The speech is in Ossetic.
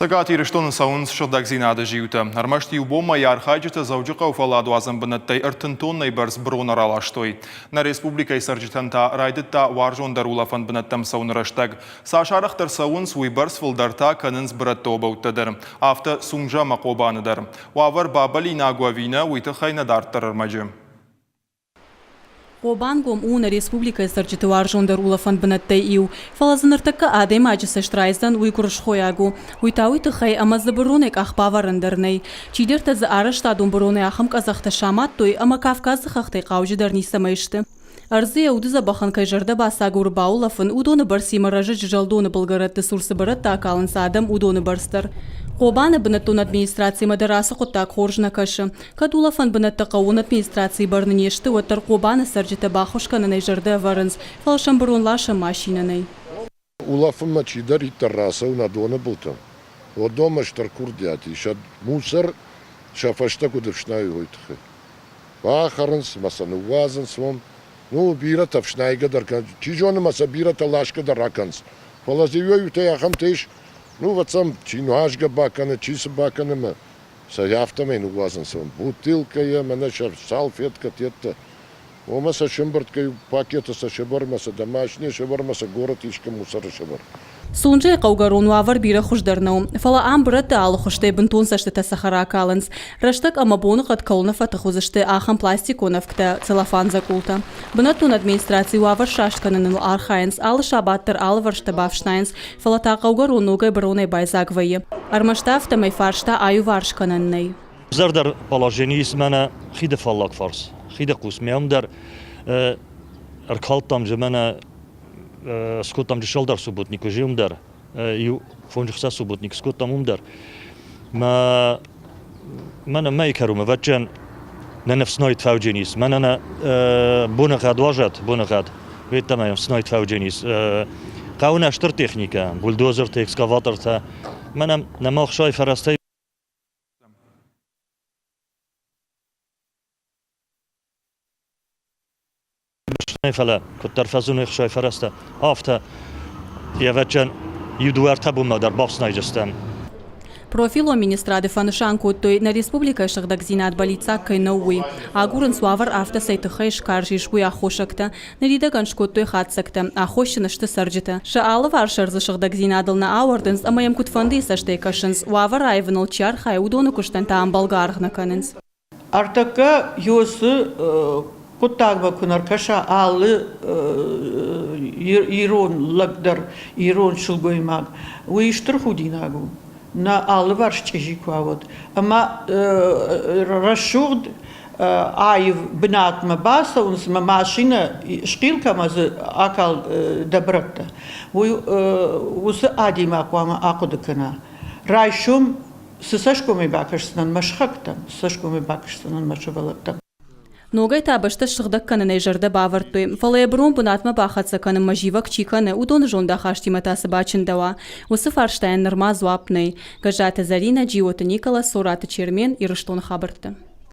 Цӕгат Ирыстоны цӕуынц сыгъдӕгдзинады зиутӕ. Ӕрмӕст иу бонмӕ йӕ архайджытӕ Дзӕуджыхъӕуы фӕлладуадзӕн бынӕттӕй 30 тоннӕйы бӕрц бырон ӕраластой. Нӕ республикӕйы цӕрджытӕн та райдыдта уарзондӕр улӕфӕн бынӕттӕм цӕуыны рӕстӕг. Цас арӕхдӕр цӕуынц, уыйбӕрц фылдӕр та кӕнынц бырӕтты обӕуттӕ дӕр. Афтӕ Сунжӕ ӕмӕ Хъобаны дӕр. Уавӕр бабӕлинаг у ӕви нӕ, уый тыххӕй нӕ дарддӕр ӕрмӕджы. Хъобангом у нӕ республикӕйы цӕрджыты уарзондӕр улӕфӕн бынӕттӕй иу. Фӕлӕ дзы ныртӕккӕ адӕймаджы цӕст райдзӕн, уый гуырысхойаг у. Уый та уый тыххӕй, ӕмӕ дзы быронӕй къах бавӕрӕн дӕр нӕй. Чидӕртӕ дзы арӕзтадон быронӕй ахӕм къӕдзӕхтӕ самадтой, ӕмӕ Кавказы хӕхтӕй хъауджыдӕр ницӕмӕй сты. Ӕрдзы йӕ уды дзӕбӕхӕн кӕй зӕрдӕ бацагуры баулӕфын, уыдоны бӕрцимӕ рӕзы Джызӕлдоны былгӕрӕтты цур цы бырӕттӕ акалынц адӕм, уыдоны бӕрц дӕр. Хъобаны бынӕттон администрацимӕ дӕр ацы хъуыддаг хорз нӕ кӕсы. Кӕд улӕфӕн бынӕттӕ хъӕууон администрацийы бӕрны не сты, уӕддӕр Хъобаны цӕрджытӕ баххуыс кӕнынӕй зӕрдӕ ӕвӕрынц, фӕлӕ сӕм бырон ласӕн машинӕ нӕй. Улӕфынмӕ чидӕриддӕр рацӕуы нӕ доны былтӕм, уыдонмӕ стыр курдиат ис, мусор сӕ фӕстӕ куыд ӕфснайой, уый тыххӕй. Бахӕрынц ӕмӕ сӕ ныууадзынц уым. Ну, бирӕтӕ ӕфснайгӕ дӕр кӕнынц, чи зоны ма сӕ бирӕтӕ ласгӕ дӕр ракӕнынц. Фӕлӕ дзы иуӕй-иутӕй ахӕмтӕ ис, ну, ӕвӕццӕн, чи нуазгӕ бакӕны, чи цы бакӕны ӕмӕ сӕ афтӕмӕй ныууадзынц уым. Бутылкӕйӕ мӕнӕ сӕ салфеткӕ-тедтӕ. Уомӕ сӕ сӕмбырд кӕй пакеты сӕ сӕвӕрмӕ, сӕ домашние сӕвӕрмӕ, сӕ горӕт искӕм мусоры сӕвӕр. Сунжӕйы хъӕугӕрон уавӕр бирӕ хуыздӕр нӕу, фӕлӕ ам бырӕтты алы хуызтӕй бынтон цӕстытӕ цӕхӕр акалынц. Рӕстӕг ӕмӕ боныхъӕд кӕуыл нӕ фӕтых уыдзысты, ахӕм пластикон ӕвгтӕ, целлофан дзӕкъултӕ. Бынӕттон администрацийы уавӕр сраст кӕныныл архайынц, алы сабат дӕр алывӕрстӕ бафснайынц, фӕлӕ та хъӕугӕрон ногӕй быронӕй байдзаг вӕййы. Ӕрмӕст афтӕмӕй фарста аиуварс кӕнӕн нӕй. Зӕрдӕр положени ис мӕнӕ хиды фаллаг фарс, хиды хъус. Ме ам дӕр ӕркалдтам же мӕнӕ скодтам джысӕлдар субботник уже уым дӕр. Иу фонджыхсӕ субботник скодтам уым дӕр. Мӕ мӕнӕ мӕй кӕрумӕ вӕччӕн нӕ ныфснойд фӕуджен ис. Мӕнӕ нӕ боныгъӕд уазӕт, боныгъӕд. Ведтӕмӕ снойд фӕуджен ис. Хъӕуы нӕ стыр техникӕ, бульдозертӕ, экскаватортӕ. Мӕнӕ нӕ махсай фӕрӕзтӕй Фӕлӕ куыддӕр фӕзыны ӕхсай фӕрӕзтӕ, афтӕ ӕвӕццӕгӕн иу дыууӕ-ӕртӕ бонмӕ дӕр бафснайдзыстӕм. Профилон министрады фӕнысан кодтой, нӕ республикӕйы сыгъдӕгдзинад бӕллиццаг кӕй нӕу, уый. Агурынц уавӕр афтӕ цӕй тыххӕй скарз ис, уый аххосӕгтӕ. Ныридӕгӕн скодтой хатдзӕгтӕ, аххосджын сты цӕрджытӕ. Сӕ алыварс ӕрдзы сыгъдӕгдзинадыл нӕ ауӕрдынц ӕмӕ йӕм куыдфӕндыйы цӕстӕй кӕсынц. Уавӕр аивыныл чи архайы, уыдоны куыстӕн та ӕмбӕлгӕ аргъ нӕ кӕнынц. Ӕртӕккӕ Йосы хъуыддагмӕ куы нӕ ркӕса алы ирон лӕг дӕр, ирон сылгоймаг, уый стыр худинаг у. Нӕ алыварс чъизи куы уа, уӕд. Ӕмӕ рӕсугъд аив бынатмӕ бацӕуынц ӕмӕ машинӕ схъил кӕмӕ дзы акал дӕ бырӕттӕ, уый уыцы адӕймаг хъуамӕ ахъуыды кӕна. Райсом цы цӕсгомӕй бакӕсдзынӕн мӕ сыхӕгтӕм, цы цӕсгомӕй бакӕсдзынӕн мӕ сывӕллӕттӕм. Ногӕй та бӕстӕ ссыгъдӕг кӕнынӕй зӕрдӕ бавӕрдтой, фӕлӕ йӕ бырон бынатмӕ бахӕццӕ кӕнынмӕ зивӕг чи кӕны, уыдоны зондахастимӕ та цы бачындӕуа? Уыцы фарстайӕн нырма дзуапп нӕй. Гӕззаты Зӕринӕ, Джиоты Николас, Цораты Чермен, Ирыстоны хабӕрттӕ.